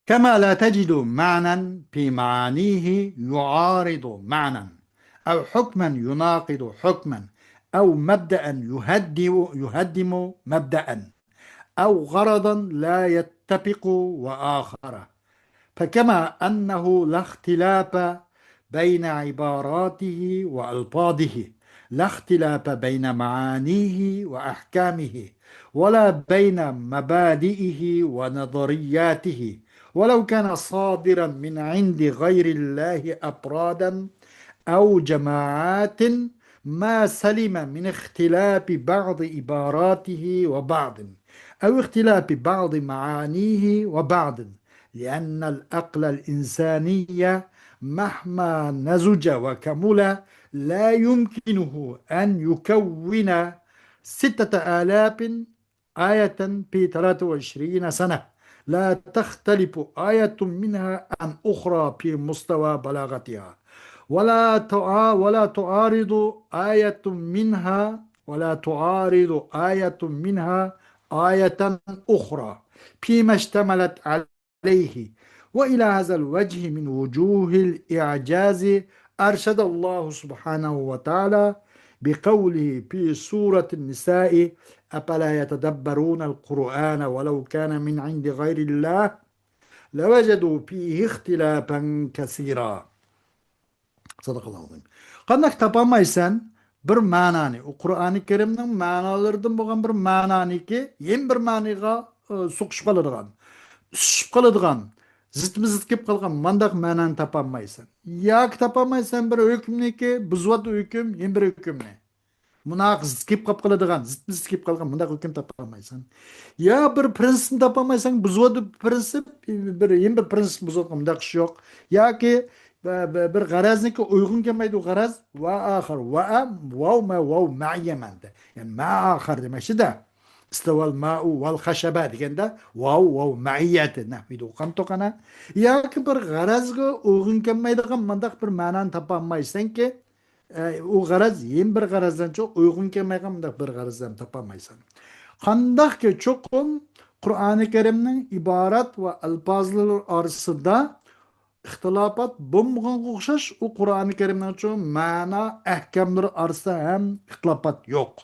كما لا تجد معنى في معانيه يعارض معنى، أو حكما يناقض حكما، أو مبدأ يهدم، يهدم مبدأ، أو غرضا لا يتفق وآخر. فكما أنه لا اختلاف بين عباراته وألفاظه، لا اختلاف بين معانيه وأحكامه، ولا بين مبادئه ونظرياته، ولو كان صادرا من عند غير الله أفرادا أو جماعات، ما سلم من اختلاف بعض عباراته وبعض، أو اختلاف بعض معانيه وبعض، لأن العقل الإنساني مهما نضج وكمل لا يمكنه أن يكون ستة آلاف آية في ثلاثة وعشرين سنة، لا تختلف آية منها عن أخرى في مستوى بلاغتها، ولا تع-، ولا تعارض آية منها، ولا تعارض آية منها آية أخرى فيما اشتملت عليه. وإلى هذا الوجه من وجوه الإعجاز أرشد الله سبحانه وتعالى بقوله في سورة النساء: أفلا يتدبرون القرآن ولو كان من عند غير الله لوجدوا فيه اختلافا كثيرا. سەدەقەللاھۇ ئەزىم. قانداق تاپالمايسەن بىر مەنانى، ئۇ قۇرئانى كەرىمنىڭ مەنالىرىدىن بولغان بىر مەنانىكى يەنە بىر مەنىغا، ئى، سوقۇشۇپ قالىدىغان، ئۈسۈشۈپ قالىدىغان، زىتمۇ زىت كېلىپ قالغان مانداق مەنانى تاپالمايسەن. ياكى تاپالمايسەن بىر ھۆكۈمنىكى بۇزۇۋاتىدۇ ھۆكۈم يەنە بىر ھۆكۈمنى. مۇناقىش زىت كېلىپ قاپ قالىدىغان، زىتمۇ زىت كېلىپ قالغان مۇنداق ھۆكۈم تاپالمايسەن. يا بىر پرىنسىپنى تاپالمايسەن، بۇزۇۋاتىدۇ پرىنسىپ، بىر، يەنە بىر پرىنسىپنى بۇزۇۋاتقان مۇنداق ئىش يوق. ياكى بىر، بىر، بىر غەرەزنىڭكى ئۇيغۇن كەلمەيدۇ غەرەز. ۋە ئاخىر، ۋە، ۋاۋ، مە، ۋاۋ، مەئىيە مەنىدە. يەنى مە ئاخىر دېمەكچىدە. ئىستەۋەل مەئۇ ۋەل خەشەبە دېگەندە ۋاۋ، ۋاۋ، مەئىيەتى نەھۋىدە ئوقۇغانتۇق ئەنە. ياكى بىر غەرەزگە ئۇيغۇن كەلمەيدىغان مۇنداق بىر مەنانى تاپالمايسەنكى، ئە، ئۇ غەرەز يەنە بىر غەرەزدىنچۇ ئۇيغۇن كەلمەيدىغان مۇنداق بىر غەرەزدىن تاپالمايسەن. قانداقكى چوقۇم قۇرئانى كەرىمنىڭ ئىبارەت ۋە ئەلپازلىرى ئارىسىدا ئىختىلاپات بولمىغانغا ئوخشاش، ئۇ قۇرئانى كەرىمنىڭچۇ مەنا ئەھكاملىرى ئارىسىدا ھەم ئىختىلاپات يوق.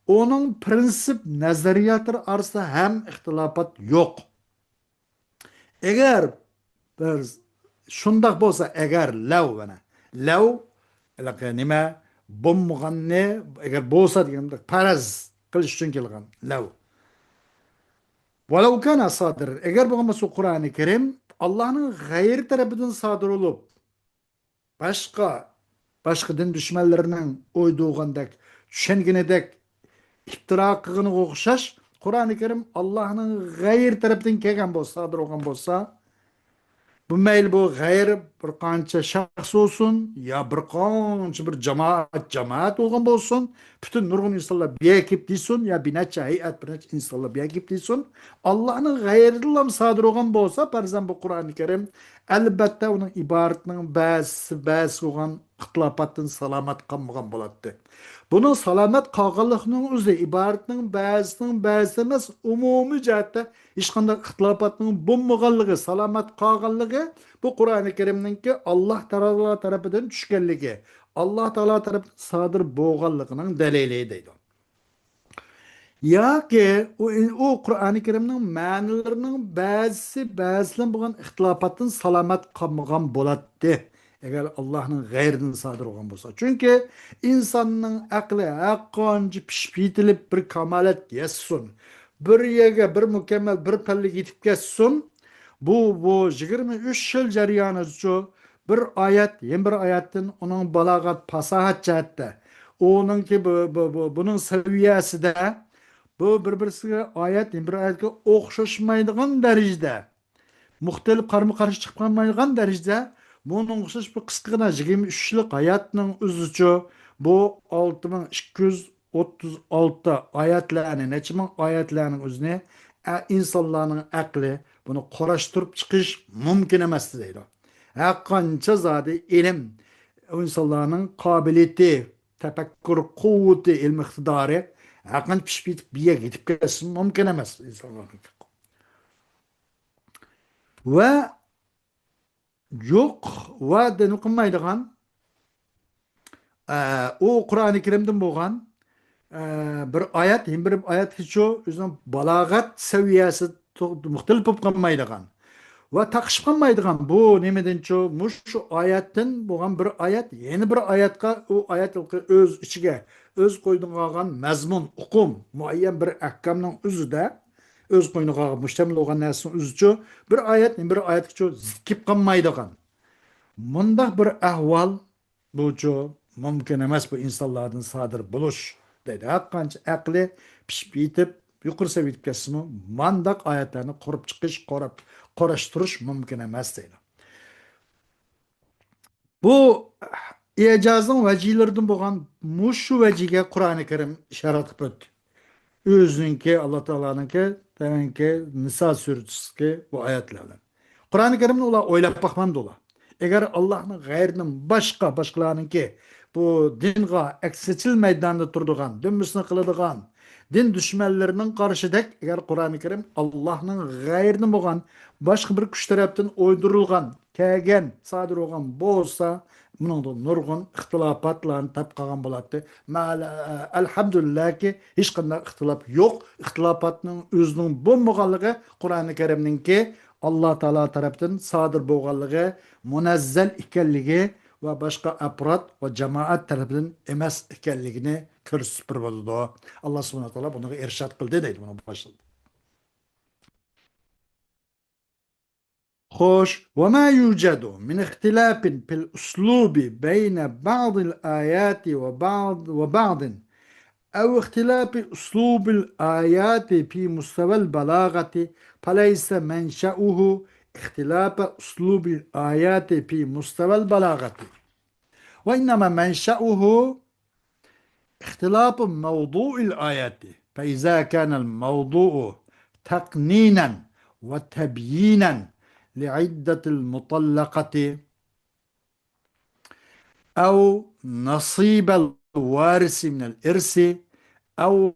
ئۇنىڭ پرىنسىپ نەزەرىياتلىرى ئارىسىدا ھەم ئىختىلاپات يوق. ئەگەر بىر شۇنداق بولسا، ئەگەر لەۋ، مانا، لەۋ، ھېلىقى نېمە، بولمىغاننى، ئەگەر بولسا دېگەن پەرەز قىلىش ئۈچۈن كەلگەن لەۋ. ۋەلەۋ كانە سادىر، ئەگەر بولغان بولسا قۇرئانى كەرىم ئاللاھنىڭ غەيرى تەرىپىدىن سادىر بولۇپ، باشقا، باشقا دىن دۈشمەنلىرىنىڭ ئويدۇرغاندەك، چۈشەنگىنىدەك، ئىپتىرا قىلغىنىغا ئوخشاش، قۇرئانى كەرىم ئاللاھنىڭ غەيرى تەرىپىدىن كەلگەن بولسا، سادىر بولغان بولسا، بۇ مەيلى بۇ غەيرى بىر قانچە شەخس بولسۇن، يا بىر قانچە بىر جامائەت، جامائەت بولغان بولسۇن، پۈتۈن نۇرغۇن ئىنسانلار بىر يەرگە كېلىپ دېسۇن، يا بىر نەچچە ھەيئەت، بىر نەچچە ئىنسانلار بىر يەرگە كېلىپ دېسۇن، ئاللاھنىڭ غەيرىدىنلا سادىر بولغان بولسا، پەرزەن بۇ قۇرئانى كەرىم، ئەلبەتتە ئۇنىڭ ئىبارىتىنىڭ بەزىسى، بەزىسى بولغان ئىختىلاپاتتىن سالامەت قالمىغان بولاتتى. بۇنىڭ سالامەت قالغانلىقىنىڭ ئۆزى، ئىبارىتىنىڭ بەزىسىنىڭ بەزىسى ئەمەس، ئومۇمىي جەھەتتە ھېچقانداق ئىختىلاپاتنىڭ بولمىغانلىقى، سالامەت قالغانلىقى، بۇ قۇرئانى كەرىمنىڭكى ئاللاھ تائالا تەرىپىدىن چۈشكەنلىكى، ئاللاھ تائالا تەرىپىدىن سادىر بولغانلىقىنىڭ دەلىلى دەيدۇ. ياكى ئۇ، ئۇ قۇرئانى كەرىمنىڭ مەنىلىرىنىڭ بەزىسى بەزىسى بىلەن بولغان ئىختىلاپاتتىن سالامەت قالمىغان بولاتتى، ئەگەر ئاللاھنىڭ غەيرىدىن سادىر بولغان بولسا. چۈنكى ئىنساننىڭ ئەقلى ھەرقانچە پىشىپ يېتىلىپ بىر كامالەتكە يەتسۇن، بىر يەرگە، بىر مۇكەممەل بىر پەللىگە يېتىپ كەتسۇن، بۇ، بۇ يىگىرمە ئۈچ يىل جەريانىدىچۇ بىر ئايەت يەنە بىر ئايەتتىن ئۇنىڭ بالاغەت، پاساھەت جەھەتتە، ئۇنىڭكى بۇ، بۇ، بۇ، بۇنىڭ سەۋىيەسىدە، بۇ بىر-بىرسىگە ئايەت يەنە بىر ئايەتكە ئوخشاشمايدىغان دەرىجىدە، مۇختەلىپ، قارىمۇ قارشى چىقىپ قالمايدىغان دەرىجىدە، بۇنىڭغا ئوخشاش بىر قىسقىغىنا يىگىرمە ئۈچ يىللىق ھاياتنىڭ ئۆزىچۇ، بۇ ئالتە مىڭ ئىككى يۈز ئوتتۇز ئالتە ئايەتلەرنى، نەچچە مىڭ ئايەتلەرنىڭ ئۆزىنى، ئە، ئىنسانلارنىڭ ئەقلى بۇنى قۇراشتۇرۇپ چىقىش مۇمكىن ئەمەس دەيدۇ. ھەرقانچە زادى ئىلىم، ئىنسانلارنىڭ قابىلىيىتى، تەپەككۇر قۇۋۋىتى، ئىلمىي ئىقتىدارى ھەرقانچە پىشىپ يېتىپ بىر يەرگە يېتىپ كەتسىمۇ مۇمكىن ئەمەس ئىنسانلارنىڭ. ۋە يوق، ۋە دېنى قىلمايدىغان، ئە، ئۇ قۇرئانى كەرىمدىن بولغان، ئە، بىر ئايەت يەنە بىر ئايەتكىچۇ ئۆزىنىڭ بالاغەت سەۋىيەسى تو-، مۇختەلىپ بولۇپ قالمايدىغان ۋە تاقىشىپ قالمايدىغان. بۇ نېمىدىنچۇ؟ مۇشۇ ئايەتتىن بولغان بىر ئايەت يەنە بىر ئايەتقا، ئۇ ئايەت ئۆز ئىچىگە، ئۆز قوينىغا ئالغان مەزمۇن، ئۇقۇم، مۇئەييەن بىر ئەھكامنىڭ ئۆزىدە، ئۆز قوينىغا مۇشتەمىل بولغان نەرسىنىڭ ئۆزىچۇ، بىر ئايەت يەنە بىر ئايەتكىچۇ زىت كېلىپ قالمايدىغان مۇنداق بىر ئەھۋال بۇچۇ، مۇمكىن ئەمەس بۇ ئىنسانلاردىن سادىر بولۇش، دەيدۇ. ھەرقانچە ئەقلى پىشىپ يېتىپ، يۇقىرى سەۋىيەگە يېتىپ كەتسىمۇ، مانداق ئايەتلەرنى قۇرۇپ چىقىش، قوراپ، قۇراشتۇرۇش مۇمكىن ئەمەس، دەيدۇ. بۇ ئىجازنىڭ ۋەجىلىرىدىن بولغان مۇشۇ ۋەجىگە قۇرئانى كەرىم ئىشارەت قىلىپ ئۆتتى. ئۆزىنىڭكى، ئاللا تائالانىڭكى، دېمەككى، نىسا سۈرىسىدىكى بۇ ئايەتلەر بىلەن. قۇرئانى كەرىمنى ئۇلار ئويلاپ باقمامدۇ ئۇلار؟ ئەگەر ئاللانىڭ غەيرىدىن باشقا، باشقىلارنىڭكى بۇ دىنغا ئەكسىچىل مەيداندا تۇرىدىغان، دۈمبىسىنى قىلىدىغان دىن دۈشمەنلىرىنىڭ قارىشىدەك، ئەگەر قۇرئانى كەرىم ئاللانىڭ غەيرىدىن بولغان باشقا بىر كۈچ تەرەپتىن ئويدۇرۇلغان، كەلگەن، سادىر بولغان بولسا، بۇنىڭدا نۇرغۇن ئىختىلاپاتلارنى تاپ قالغان بولاتتى. مە-، ئەلھەمدۇلىللاھكى، ھېچقانداق ئىختىلاپ يوق. ئىختىلاپاتنىڭ ئۆزىنىڭ بولمىغانلىقى، قۇرئانى كەرىمنىڭكى ئاللا تائالا تەرەپتىن سادىر بولغانلىقى، مۇنەززەل ئىكەنلىكى ۋە باشقا ئەپراد ۋە جامائەت تەرىپىدىن ئەمەس ئىكەنلىكىنى كۆرسىتىپ بېرىپ بولىدۇ. ئاللا سۇبھانەھۇ ۋە تائالا بۇنىڭغا ئىرشاد قىلدى دەيدۇ، بۇنىڭ باشلىقى. خوش، وما يوجد من اختلاف في الأسلوب بين بعض الآيات وبعض، وبعض، أو اختلاف أسلوب الآيات في مستوى البلاغة، فليس منشأه اختلاف أسلوب الآيات في مستوى البلاغة، وإنما منشأه اختلاف موضوع الآية، فإذا كان الموضوع تقنينا وتبيينا لعدة المطلقة، أو نصيب الوارث من الإرث، أو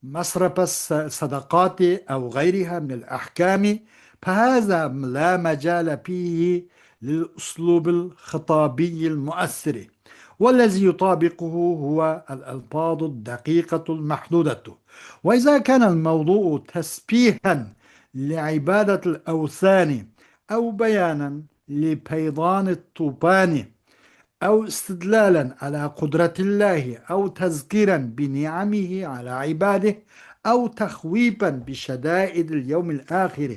مصرف الصدقات أو غيرها من الأحكام، فهذا لا مجال فيه للأسلوب الخطابي المؤثر، والذي يطابقه هو الألفاظ الدقيقة المحدودة. وإذا كان الموضوع تسبيحا لعبادة الأوثان، أو بيانا لفيضان الطوفان، أو استدلالا على قدرة الله، أو تذكيرا بنعمه على عباده، أو تخويفا بشدائد اليوم الآخر،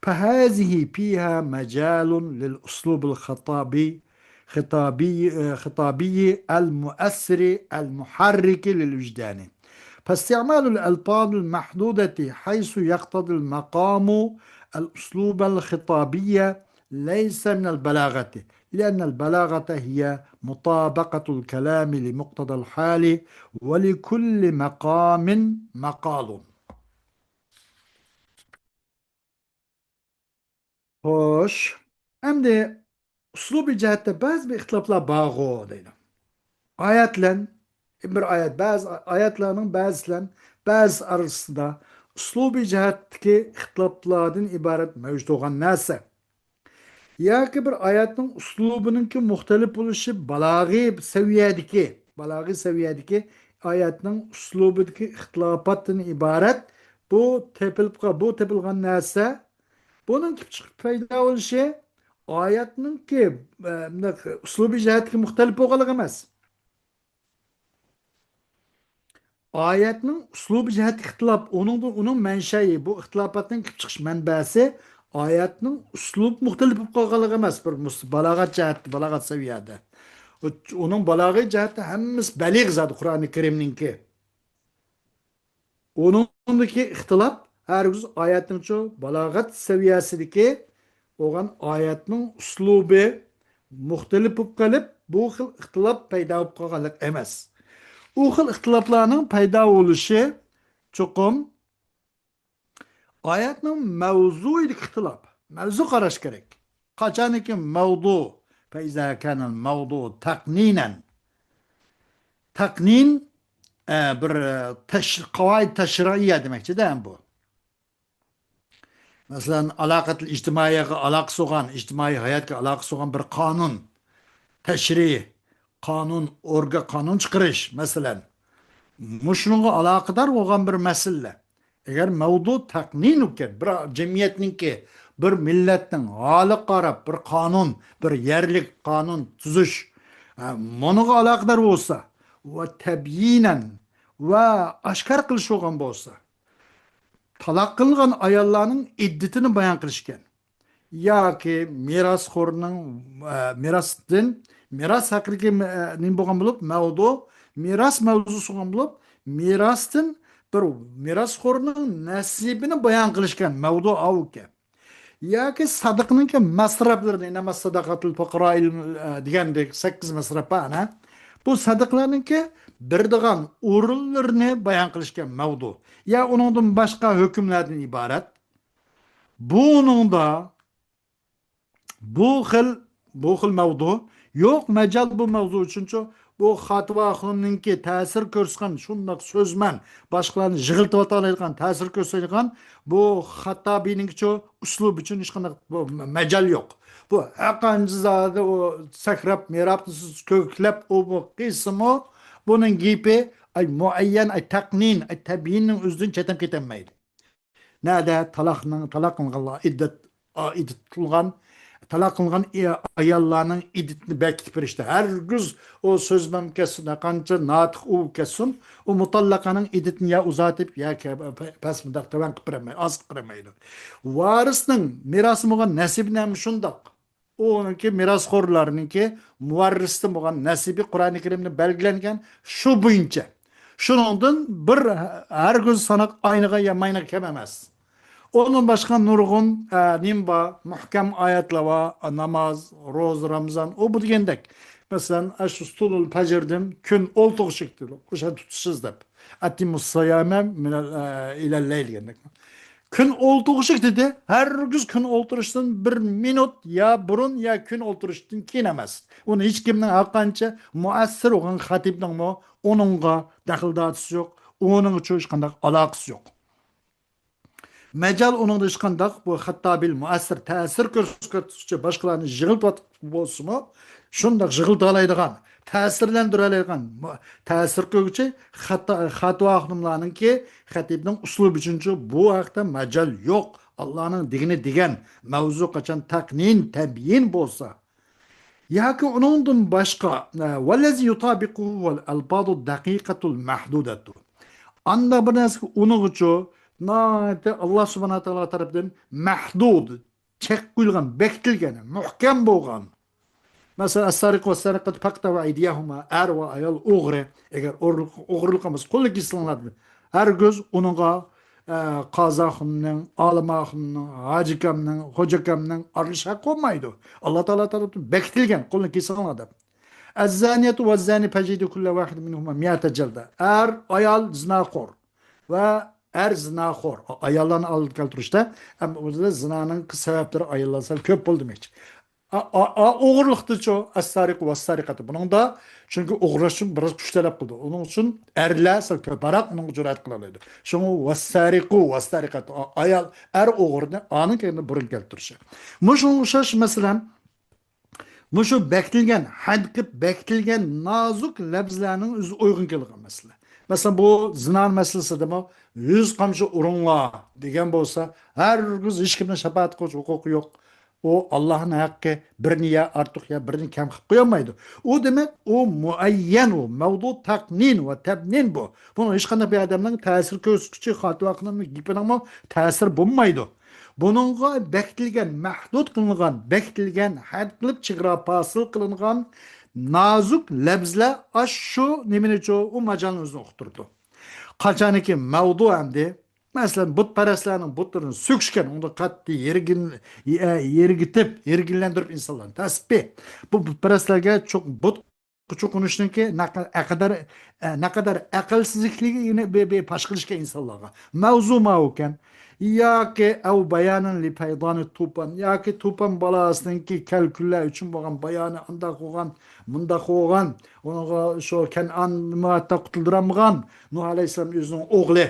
فهذه فيها مجال للأسلوب الخطابي، خطابي، خطابي المؤثر المحرك للوجدان. فاستعمال الألفاظ المحدودة حيث يقتضي المقام الأسلوب الخطابي ليس من البلاغة، لأن البلاغة هي مطابقة الكلام لمقتضى الحال، ولكل مقام مقال. خوش، ئەمدى ئۇسلۇبىي جەھەتتە بەزى بىر ئىختىلاپلار بارغۇ دەيدۇ. ئايەتلەن، بىر ئايەت، بەزى ئايەتلەرنىڭ بەزىسىلەن بەزىسى ئارىسىدا ئۇسلۇبىي جەھەتتىكى ئىختىلاپلاردىن ئىبارەت مەۋجۇت بولغان نەرسە. ياكى بىر ئايەتنىڭ ئۇسلۇبىنىڭكى مۇختەلىپ بولۇشى بالاغىي سەۋىيەدىكى، بالاغىي سەۋىيەدىكى ئايەتنىڭ ئۇسلۇبىدىكى ئىختىلاپاتتىن ئىبارەت. بۇ تېپىلىپ قا-، بۇ تېپىلغان نەرسە، بۇنىڭ كېلىپ چىقىپ پەيدا بولۇشى ئايەتنىڭكى، ئە، مۇنداق ئۇسلۇبىي جەھەتتىكى مۇختەلىپ بولغانلىقى ئەمەس. ئايەتنىڭ ئۇسلۇبى جەھەتتە ئىختىلاپ، ئۇنىڭدىن، ئۇنىڭ مەنشەيى، بۇ ئىختىلاپاتنىڭ كېلىپ چىقىش مەنبەسى ئايەتنىڭ ئۇسلۇبى مۇختەلىپ بولۇپ قالغانلىقى ئەمەس، بىر مۇس-، بالاغەت جەھەتتە، بالاغەت سەۋىيەدە. ئۇنىڭ بالاغىي جەھەتتە ھەممىسى بەلىغ زادى قۇرئانى كەرىمنىڭكى. ئۇنىڭدىكى ئىختىلاپ ھەرگىز ئايەتنىڭچۇ بالاغەت سەۋىيەسىدىكى بولغان ئايەتنىڭ ئۇسلۇبى مۇختەلىپ بولۇپ قېلىپ، بۇ خىل ئىختىلاپ پەيدا بولۇپ قالغانلىق ئەمەس. ئۇ خىل ئىختىلاپلارنىڭ پەيدا بولۇشى چوقۇم ئايەتنىڭ مەۋزۇيىدىكى ئىختىلاپ. مەۋزۇ قاراش كېرەك. قاچانكى مەۋزۇ، فەئىزا كانەل مەۋزۇ تەقنىنەن. تەقنىن، ئە، بىر، ئە، تەش-، قەۋائىد تەشرىئىيە دېمەكچىدە بۇ. مەسىلەن، ئالاقەتىل ئىجتىمائىيەگە ئالاقىسى بولغان، ئىجتىمائىي ھاياتقا ئالاقىسى بولغان بىر قانۇن، تەشرىئىي قانۇن، ئورگا قانۇن چىقىرىش، مەسىلەن، مۇشۇنىڭغا ئالاقىدار بولغان بىر مەسىلىلەر. ئەگەر مەۋزۇ تەقنىن ئىكەن، بىر جەمئىيەتنىڭكى، بىر مىللەتنىڭ ھالىغا قاراپ بىر قانۇن، بىر يەرلىك قانۇن تۈزۈش، ھە، مۇنىڭغا ئالاقىدار بولسا ۋە تەبيىنەن ۋە ئاشكارا قىلىش بولغان بولسا، تالاق قىلىنغان ئاياللارنىڭ ئىددىتىنى بايان قىلىش ئىكەن. ياكى مىراسخورنىڭ، ئە، مىراستىن، مىراس ھەققىدىكى مە-، ئە، نېمە بولغان بولۇپ، مەۋزۇ، مىراس مەۋزۇسى بولغان بولۇپ، مىراستىن بىر مىراسخورنىڭ نەسىبىنى بايان قىلىشكەن مەۋزۇ ئاۋۇكەن. ياكى سەدىقىنىڭكى مەسرەپلىرىنى، ئىننەمەس سەدەقاتۇل پۇقەرائىل، ئە، دېگەندەك سەككىز مەسرەپ بار، ئەنە. بۇ سەدىقىلەرنىڭكى بېرىدىغان ئورۇنلىرىنى بايان قىلىشكەن مەۋزۇ. يا ئۇنىڭدىن باشقا ھۆكۈملەردىن ئىبارەت. بۇنىڭدا، بۇ خىل، بۇ خىل مەۋزۇ يوق، مەجال بۇ مەۋزۇ ئۈچۈنچۇ، بۇ خاتىۋا ئاخۇننىڭكى تەسىر كۆرسىتىدىغان شۇنداق سۆزمەن، باشقىلارنى يىغلىتىۋاتالايدىغان، تەسىر كۆرسىتىدىغان بۇ خاتتابىنىڭكىچۇ ئۇسلۇب ئۈچۈن ھېچقانداق بۇ مەجال يوق. بۇ ھەرقانچە زادى ئۇ سەكرەپ، مىرابنى كۆكلەپ، ئۇ بۇ قىلسىمۇ، بۇنىڭ گېپى، ئاي، مۇئەييەن، ئاي، تەقنىن، ئاي، تەبيىننىڭ ئۆزىدىن چەتنەپ كېتەلمەيدۇ. نەدە تالاقنىڭ، تالاق قىلغانلار ئىددەت، ئا، ئىددەت تۇتۇلغان، تالاق قىلغان ئاياللارنىڭ ئىددىتىنى بەكىتىپ بېرىشتە ھەرگىز ئۇ سۆزمەن كەتسۇن، ھەرقانچە ناتىق ئۇ كەتسۇن، ئۇ مۇتاللەقانىڭ ئىددىتىنى يا ئۇزارتىپ، يا كە-، پە-، پەس مۇنداق تۆۋەن قىلىپ بېرەلمەيدۇ، ئاز قىلىپ بېرەلمەيدۇ. ۋارىسنىڭ مىراسى بولغان نەسىبىنى ھەم شۇنداق. ئۇنىڭكى مىراسخورلارنىڭكى مۇۋەررىستىن بولغان نەسىبى قۇرئانى كەرىمدە بەلگىلەنگەن شۇ بويىچە. شۇنىڭدىن بىر ھەرگىز ساناق ئاينىغا يا ماينىغا كەم ئەمەس. ئۇنىڭ باشقا نۇرغۇن، ئە، نېمە بار؟ مۇھكەم ئايەتلەر بار. ناماز، روزا، رامىزان، ئۇ بۇ دېگەندەك. مەسىلەن، ئاشۇ سۇتۇنۇل پەجردىن كۈن ئولتۇرغۇچە ئۆشەنى تۇتىسىز دەپ. ئەتىمۇس سىيامە مىنەل، ئە، ئىلەل لەيل دېگەندەك. كۈن ئولتۇرغۇچە دېدى. ھەرگىز كۈن ئولتۇرۇشتىن بىر مىنۇت يا بۇرۇن يا كۈن ئولتۇرۇشتىن كېيىن ئەمەس. ئۇنى ھېچكىمنىڭ ھەرقانچە مۇئەسسىر بولغان خەتىپنىڭمۇ ئۇنىڭغا دەخلىدارىتىسى يوق. ئۇنىڭغىچۇ ھېچقانداق ئالاقىسى يوق. مەجال ئۇنىڭدا ھېچقانداق بۇ خەتتابىل مۇئەسسىر تەسىر كۆرسەتكۈچى باشقىلارنى يىغلىتىۋاتقان بولسىمۇ، شۇنداق يىغلىتالايدىغان، تەسىرلەندۈرەلەيدىغان مۇ-، تەسىر كۆرگۈچى خەتتا-، خاتىۋا خانىملارنىڭكى خەتىپنىڭ ئۇسلۇبى ئۈچۈنچۇ بۇ ھەقتە مەجال يوق. ئاللانىڭ دېگىنى دېگەن، مەۋزۇ قاچان تەقنىن، تەبيىن بولسا، ياكى ئۇنىڭدىن باشقا، ئە، ۋەللەزى يۇتابىقۇھۇ ۋەل ئەلفازۇ دەقىقەتۇل مەھدۇدەتۇ. ئانداق بىر نەرسىگە ئۇنىغۇچۇ، ناھايىتى ئاللا سۇبھانەھۇ تائالا تەرىپىدىن مەھدۇد، چەك قويۇلغان، بېكىتىلگەن، مۇھكەم بولغان. مەسىلەن، ئەسسارىقۇ ۋەسسارىقەتۇ فەقتەئۇ ئەيدىيەھۇما، ئەر ۋە ئايال ئوغرى، ئەگەر ئوغرىلىق، ئوغرىلىق قىلمىسا، قولىنى كېسىڭلار دېدى. ھەرگىز ئۇنىڭغا، ئە، قازى ئاخۇننىڭ، ئالىم ئاخۇننىڭ، ھاجى ئاكامنىڭ، خوجا ئاكامنىڭ ئارىلىشىش ھەققى بولمايدۇ. ئاللا تائالا تەرىپىدىن بېكىتىلگەن، قولىنى كېسىڭلار دەپ. ئەززانىيەتۇ ۋەززانى فەجلىدۇ كۇللە ۋاھىدىن مىنھۇما مىئەتە جەلدە. ئەر، ئايال زىناخور ۋە ئەر زىناخور. ئاياللارنى ئالدىغا كەلتۈرۈشتە، ئەمما ئۆزىدە زىنانىڭ سەۋەبلىرى ئاياللار سەل كۆپ بولدى دېمەكچى. ئا، ئا، ئا، ئوغرىلىقتىچۇ، ئەسسارىقۇ ۋەسسارىقەتۇ. بۇنىڭدا، چۈنكى ئوغرىلاش ئۈچۈن بىراز كۈچ تەلەپ قىلىدۇ. ئۇنىڭ ئۈچۈن ئەرلەر سەل كۆپرەك ئۇنىڭغا جۈرئەت قىلالايدۇ. شۇڭا ۋەسسارىقۇ ۋەسسارىقەتۇ، ئا-، ئايال، ئەر ئوغرىنى ئانىڭ كەينىدىن بۇرۇن كەلتۈرۈشى. مۇشۇنىڭغا ئوخشاش، مەسىلەن، مۇشۇ بەكىتىلگەن، ھەد قىلىپ بەكىتىلگەن نازۇك لەپزىلەرنىڭ ئۆزى ئۇيغۇن كېلىدىغان مەسىلە. مەسىلەن، بۇ زىنا مەسىلىسىدىمۇ يۈز قامچا ئۇرۇڭلار دېگەن بولسا، ھەرگىز ھېچكىمنىڭ شاپائەت قىلىش ھوقۇقى يوق. ئۇ ئاللانىڭ ھەققى، بىرنى يا ئارتۇق يا بىرنى كەم قىلىپ قويالمايدۇ. ئۇ دېمەك، ئۇ مۇئەييەن، ئۇ مەۋزۇ تەقنىن ۋە تەبنىن بۇ. بۇنى ھېچقانداق بىر ئادەمنىڭ تەسىر كۆرسىتكۈچى خاتىۋا خانىمنىڭ گېپىنىڭمۇ تەسىرى بولمايدۇ. بۇنىڭغا بەكىتىلگەن، مەھدۇد قىلىنغان، بەكىتىلگەن، ھەد قىلىپ چېگرا پاسىل قىلىنغان نازۇك لەپزىلەر ئاشۇ نېمىنىچۇ، ئۇ ماجالنى ئۆزىنى ئۇقتۇرىدۇ. قاچانكى مەۋزۇ ئەمدى، مەسىلەن، بۇتپەرەسلەرنىڭ بۇتلىرىنى سۆكۈشكەن، ئۇندا قەتئىي يەرگىن-، يە-، يەرگىتىپ، يەرگىنلەندۈرۈپ ئىنسانلارنى تەسبىھ. بۇ بۇتپەرەسلەرگە چوق-، بۇت چوقۇنۇشنىڭكى نەق-، ئەقەدەر، ئە، نەقەدەر ئەقىلسىزلىكلىكىنى بى-، بى پاش قىلىشكەن ئىنسانلارغا. مەۋزۇ ماۋۇكەن. ياكى ئەۋ بايانىن لىفەيدانى توپان. ياكى توپان بالاسىنىڭكى كەلكۈنلەر ئۈچۈن بولغان بايانى ئانداق بولغان، مۇنداق بولغان. ئۇنىڭغا شۇ كەنئان مۇ-، ھەتتا قۇتۇلدۇرالمىغان. نۇھ ئەلەيھىسسالام ئۆزىنىڭ ئوغلى،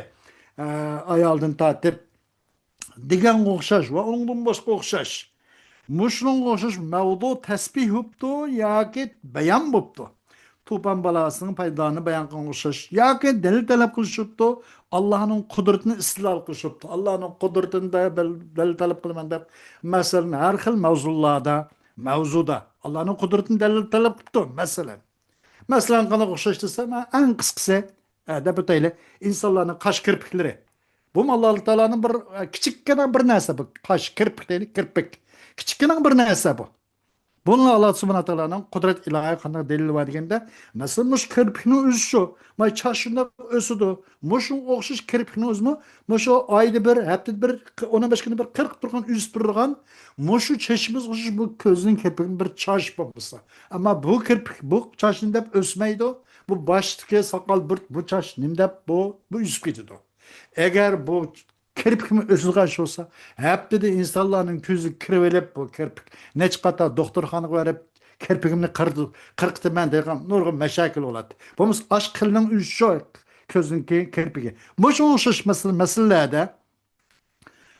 ئە، ئايالدىن تارتىپ دېگەنگە ئوخشاش ۋە ئۇنىڭدىن باشقا ئوخشاش، مۇشۇنىڭغا ئوخشاش مەۋزۇ تەسبىھ بوپتۇ ياكى بايان بوپتۇ. توپان بالاسىنىڭ پايدىلارنى بايان قىلغانغا ئوخشاش ياكى دەلىل تەلەپ قىلىش بوپتۇ. ئاللانىڭ قۇدرىتىنى ئىستىدلال قىلىش بوپتۇ. ئاللانىڭ قۇدرىتىنى دە-، دەل-، دەلىل تەلەپ قىلىمەن دەپ، مەسىلەن، ھەر خىل مەۋزۇلاردا، مەۋزۇدا ئاللانىڭ قۇدرىتىنى دەلىل تەلەپ قىپتۇ. مەسىلەن، مەسىلەن، قانداق ئوخشاش دېسە، مەن ئەڭ قىسقىسى، ئە، دەپ ئۆتەيلى. ئىنسانلارنىڭ قاش كىرپىكلىرى. بۇمۇ ئاللا تائالانىڭ بىر، ئە، كىچىككىنە بىر نەرسە. بۇ قاش، كىرپىك دەيلى، كىرپىك. كىچىككىنە بىر نەرسە بۇ. بۇنىڭغا ئاللا سۇبھانەھۇ تائالانىڭ قۇدرەت ئىلاھىي قانداق دەلىل بار دېگەندە، مەسىلەن، مۇشۇ كىرپىكنىڭ ئۆسۈشى، ماي چاچ شۇنداق ئۆسىدۇ. مۇشۇنىڭغا ئوخشاش كىرپىكنىڭ ئۆزىمۇ مۇشۇ ئايدا بىر، ھەپتىدە بىر، ئون بەش كۈندە بىر قىرقىپ تۇرغان، ئۆسۈپ تۇرىدىغان، مۇشۇ چېچىمىزغا ئوخشاش بۇ كۆزنىڭ كىرپىكىنىڭ بىر چاچ بولمىسا. ئەمما بۇ كىرپىك، بۇ چاچ نېمە دەپ ئۆسمەيدۇ؟ بۇ باشتىكى ساقال بىر، بۇ چاچ نېمە دەپ بۇ، بۇ ئۆسۈپ كېتىدۇ؟ ئەگەر بۇ كىرپىكمۇ ئۆسىدىغان ئىش بولسا، ھەپتىدە ئىنسانلارنىڭ كۆزىگە كىرىۋېلىپ، بۇ كىرپىك نەچچە قاتار دوختۇرخانىغا بېرىپ، كىرپىكىمنى قىر-، قىرقىتىمەن دەيدىغان نۇرغۇن مەشەكىل بولاتتى. بولمىسا ئاش قىلنىڭ ئۆسۈشى شۇ كۆزنىڭ كى-، كىرپىكى. مۇشۇ ئوخشاش مەسىلە-، مەسىلىلەردە،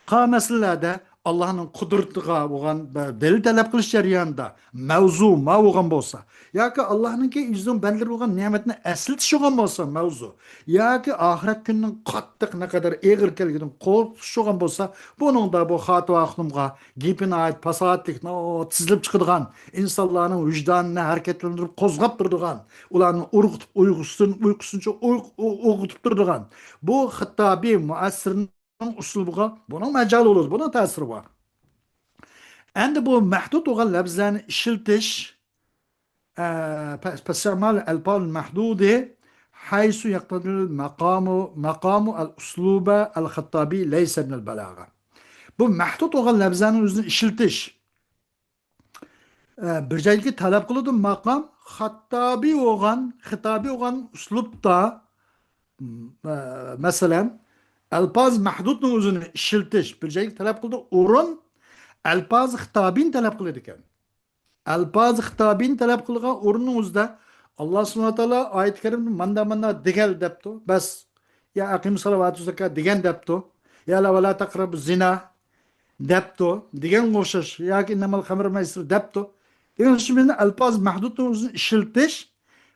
قا مەسىلىلەردە ئاللانىڭ قۇدرىتىغا بولغان بىر دەلىل تەلەپ قىلىش جەريانىدا مەۋزۇ ما بولغان بولسا، ياكى ئاللانىڭكى ئۆزىنىڭ بەندىلىرى بولغان نېمەتنى ئەسلىتىش بولغان بولسا مەۋزۇ، ياكى ئاخىرەت كۈنىنىڭ قاتتىق نەقەدەر ئېغىر كەلگىنىدىن قورقۇتۇش بولغان بولسا، بۇنىڭدا بۇ خاتىۋا خانىمغا گېپى ناھايىتى پاساھەتلىك، ناھايىتى تىزىلىپ چىقىدىغان، ئىنسانلارنىڭ ۋىجدانىنى ھەرىكەتلەندۈرۈپ قوزغاپ تۇرىدىغان، ئۇلارنى ئويغىتىپ، ئۇيقۇسىدىن، ئۇيقۇسىنچە ئوي-، ئو-، ئويغىتىپ تۇرىدىغان، بۇ خىتابىي مۇئەسسىرنىڭ ئۇسلۇبىغا بۇنىڭ مەجالى بولىدۇ، بۇنىڭ تەسىرى بار. ئەمدى بۇ مەھدۇد بولغان لەپزلەرنى ئىشلىتىش، ئە، پ-، فاستعمال الألفاظ المحدودة حيث يقتضي المقام، مقام الأسلوب الخطابي ليس من البلاغة. بۇ مەھدۇد بولغان لەپزلەرنىڭ ئۆزىنى ئىشلىتىش، ئە، بىر جايدىكى تەلەپ قىلىدۇ ماقام، خاتابى بولغان، خىتابى بولغان ئۇسلۇبتا، ئە، مەسىلەن، ئەلپاز مەھدۇدنىڭ ئۆزىنى ئىشلىتىش، بىر جايدىكى تەلەپ قىلىدۇ ئورۇن، ئەلپاز خىتابىنى تەلەپ قىلىدىكەن. ئەلپاز خىتابىنى تەلەپ قىلغان ئورۇننىڭ ئۆزىدە ئاللا سۇبھانەھۇ ۋە تائالا ئايەت كەرىمدە ماندا، ماندا دېگەن دەپتۇ. بەس، يا ئەقىمۇ سالاۋاتۇ زاكا دېگەن دەپتۇ. يا لا ۋە لا تەقرەبۇ زىنا دەپتۇ. دېگەنگە ئوخشاش. ياكى ئىننەمەل خەمرۇ مەيسىر دەپتۇ. دېگەن ئۈچۈن بىزنى ئەلپاز مەھدۇدنىڭ ئۆزىنى ئىشلىتىش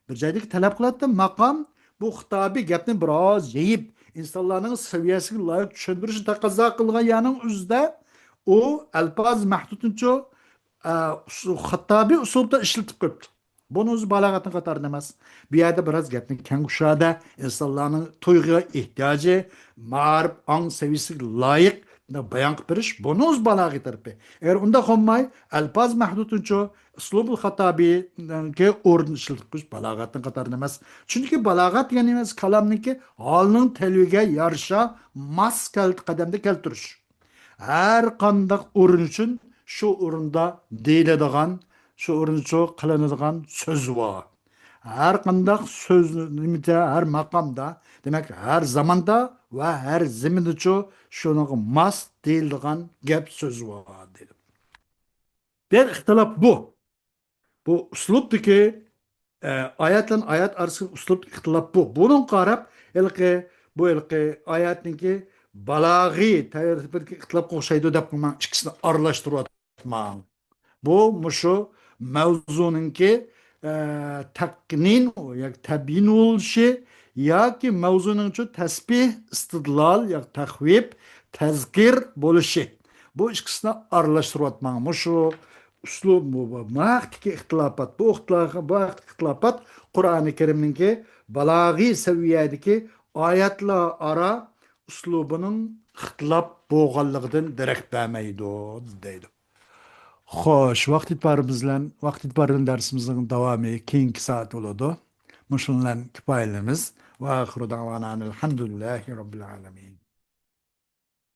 بىر جايدىكى تەلەپ قىلاتتى. ماقام بۇ خىتابى گەپنى بىراز يېيىپ، ئىنسانلارنىڭ سەۋىيەسىگە لايىق چۈشەندۈرۈشنى تەقەززا قىلغان يەرنىڭ ئۆزىدە ئۇ ئەلپاز مەھدۇدنىچۇ، ئە، ئۇسۇ-، خىتابى ئۇسلۇبدا ئىشلىتىپ قويۇپتۇ. بۇنىڭ ئۆزى بالاغەتنىڭ قاتارىدا ئەمەس. بۇ يەردە بىراز گەپنى كەڭ كۇشادە، ئىنسانلارنىڭ تۇيغۇ ئېھتىياجى، مائارىپ، ئاڭ سەۋىيەسىگە لايىق بايان قىلىپ بېرىش، بۇنىڭ ئۆزى بالاغەت تەرىپى. ئەگەر ئۇنداق بولماي، ئەلپاز مەھدۇدنىچۇ، ئۇسلۇبۇل خاتابىنىڭكى ئورنىنى ئىشلىتىپ قويۇش بالاغەتنىڭ قاتارىدا ئەمەس. چۈنكى بالاغەت دېگەن نېمە؟ كالامنىڭكى ھالنىڭ تەلۋىگە يارىشا ماس كەل-، قەدەمدە كەلتۈرۈش. ھەر قانداق ئورۇن ئۈچۈن شۇ ئورۇندا دېيىلىدىغان، شۇ ئورۇنچۇ قىلىنىدىغان سۆز بار. ھەر قانداق سۆز، نېمىدە، ھەر ماقامدا، دېمەك، ھەر زاماندا ۋە ھەر زېمىندىچۇ شۇنىڭغا ماس دېيىلىدىغان گەپ سۆز بار، دېدى. بىر ئىختىلاپ بۇ. بۇ ئۇسلۇبتىكى، ئە، ئايەت بىلەن ئايەت ئارىسىدىكى ئۇسلۇبتىكى ئىختىلاپ بۇ. بۇنىڭغا قاراپ، ھېلىقى، بۇ ھېلىقى ئايەتنىڭكى بالاغىي تەرىپىدىكى ئىختىلاپقا ئوخشايدۇ دەپ، مەن ئىككىسىنى ئارىلاشتۇرۇۋاتىمەن. بۇ مۇشۇ مەۋزۇنىڭكى، ئە، تەقنىن ياكى تەبيىن بولۇشى ياكى مەۋزۇنىڭچۇ تەسبىھ، ئىستىدلال ياكى تەخۋىپ، تەزكىر بولۇشى. بۇ ئىككىسىنى ئارىلاشتۇرۇۋاتماڭ. مۇشۇ ئۇسلۇب، بۇ، بۇ، بۇ ھەقتىكى ئىختىلاپات، بۇ ئىختىلا-، بۇ ھەقتىكى ئىختىلاپات قۇرئانى كەرىمنىڭكى بالاغىي سەۋىيەدىكى ئايەتلەر ئارا ئۇسلۇبىنىڭ ئىختىلاپ بولغانلىقىدىن دېرەك بەرمەيدۇ، دەيدۇ. خوش، ۋاقىت ئېتىبارى بىلەن، ۋاقىت ئېتىبارى بىلەن دەرسىمىزنىڭ داۋامى كېيىنكى سائەت بولىدۇ. مۇشۇنىڭ بىلەن كۇپايىلىنىمىز. ۋە ئاخىرۇ دەۋانا ئەنىل ھەمدۇلىللاھى رەببىل ئالەمىن.